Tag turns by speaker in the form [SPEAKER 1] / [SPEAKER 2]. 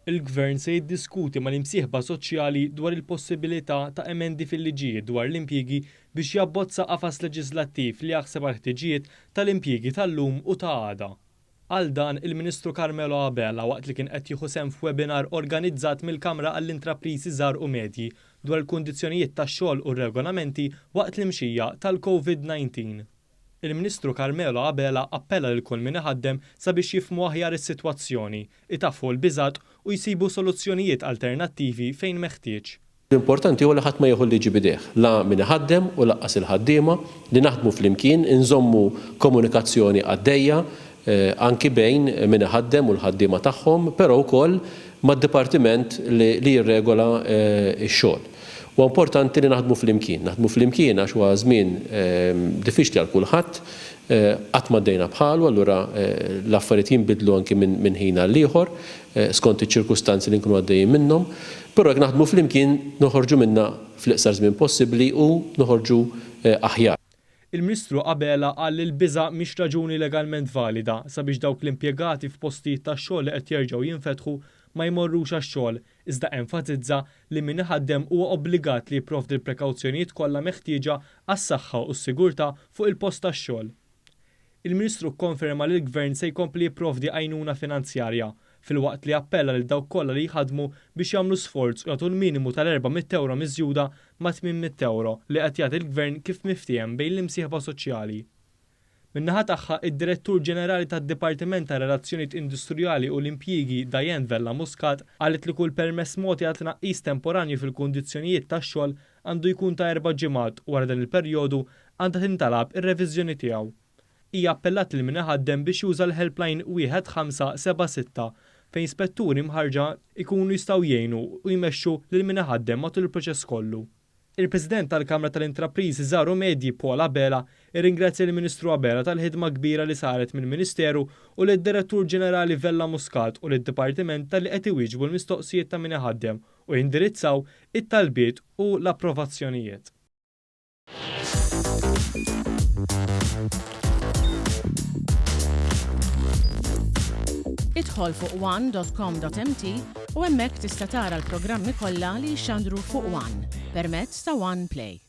[SPEAKER 1] Il-Gvern se jiddiskuti mal-imsieħba soċjali dwar il-possibilità ta' emendi fil-liġijiet dwar l-impjiegi biex jabbozza qafas leġiżlattiv li jaħseb għall-ħtiġijiet tal-impjiegi tal-lum u ta' għada. Qal dan il-Ministru Carmelo Abela waqt li kien qed jieħu sehem f'webinar organizzat mill-Kamra għall-Intrapriżi Żgħar u Medji dwar il-kundizzjonijiet tax-xogħol u r-regolamenti waqt l-imxija tal-Covid 19. Il-Ministru Carmelo Abela appella lil kull min iħaddem sabiex jifhmu aħjar is-sitwazzjoni, itaffu l-biżgħat u jsibu soluzzjonijiet alternattivi fejn meħtieġ.
[SPEAKER 2] L-importanti huwa li ħadd ma jieħu l-liġi b'idejh, la min iħaddem u lanqas il-ħaddiema, li naħdmu flimkien, inżommu komunikazzjoni għaddejja anki bejn min iħaddem u l-ħaddiema tagħhom, però wkoll mad-dipartiment li jirregola x-xogħol. Huwa importanti li naħdmu flimkien. Naħdmu flimkien għax huwa żmien diffiċli għal kulħadd, qatt m'għaddejna bħalu, allura l-affarijiet jinbidlu anki minn ħin għal ieħor skont iċ-ċirkustanzi li nkunu għaddejjin minnhom. Però jekk naħdmu flimkien noħorġu minnha fl-iqsar żmien possibbli u noħorġu aħjar.
[SPEAKER 1] Il-Ministru Abela qal li l-biża' mhix raġuni legalment valida sabiex dawk l-impjegati f'postijiet tax-xogħol li qed jerġgħu jinfetħu ma jmorrux għax-xogħol iżda enfasizza li min iħaddem huwa obbligat li jipprovdi l-prekawzjonijiet kollha meħtieġa għas-saħħa u s-sigurtà fuq il-post tax-xogħol. Il-Ministru kkonferma li l-Gvern se jkompli jipprovdi għajnuna finanzjarja, filwaqt li appella lil dawk kollha li jħaddmu biex jagħmlu sforz u jagħtu l-minimu tal-400 ewro miżjuda mat-800 ewro li qed jagħti l-Gvern kif miftiehem bejn l-imsieħba soċjali. Min-naħa tagħha, id-Direttur Ġenerali tad-Dipartiment tar-Relazzjonijiet Industrijali u l-Impjiegi Diane Vella Muscat qalet li kull permess mogħti għal tnaqqis temporanju fil-kundizzjonijiet tax-xogħol għandu jkun ta' erba' ġimgħat u wara dan il-perjodu għandha tintalab ir-reviżjoni tiegħu. Hija appellat lil min iħaddem biex juża l-helpline 1576 fejn spetturi mħarrġa jkunu jistgħu jgħinu u jmexxu lil min iħaddem matul il-proċess kollu. Il-President tal-Kamra tal-Intrapriżi Żgħar u Medji Paul Abela irringrazzja lill-Ministru Abela tal-ħidma kbira li saret mill-Ministeru u lid-Direttur Ġenerali Vella Muscat u lid-Dipartiment talli qed iwieġbu l-mistoqsijiet ta' min iħaddem u jindirizzaw it-talbiet u l-approvazzjonijiet.
[SPEAKER 3] Idħol fuq one.com.mt u hemmhekk tista' tara l-programmi kollha li jixxandru fuq One permezz ta' One Play.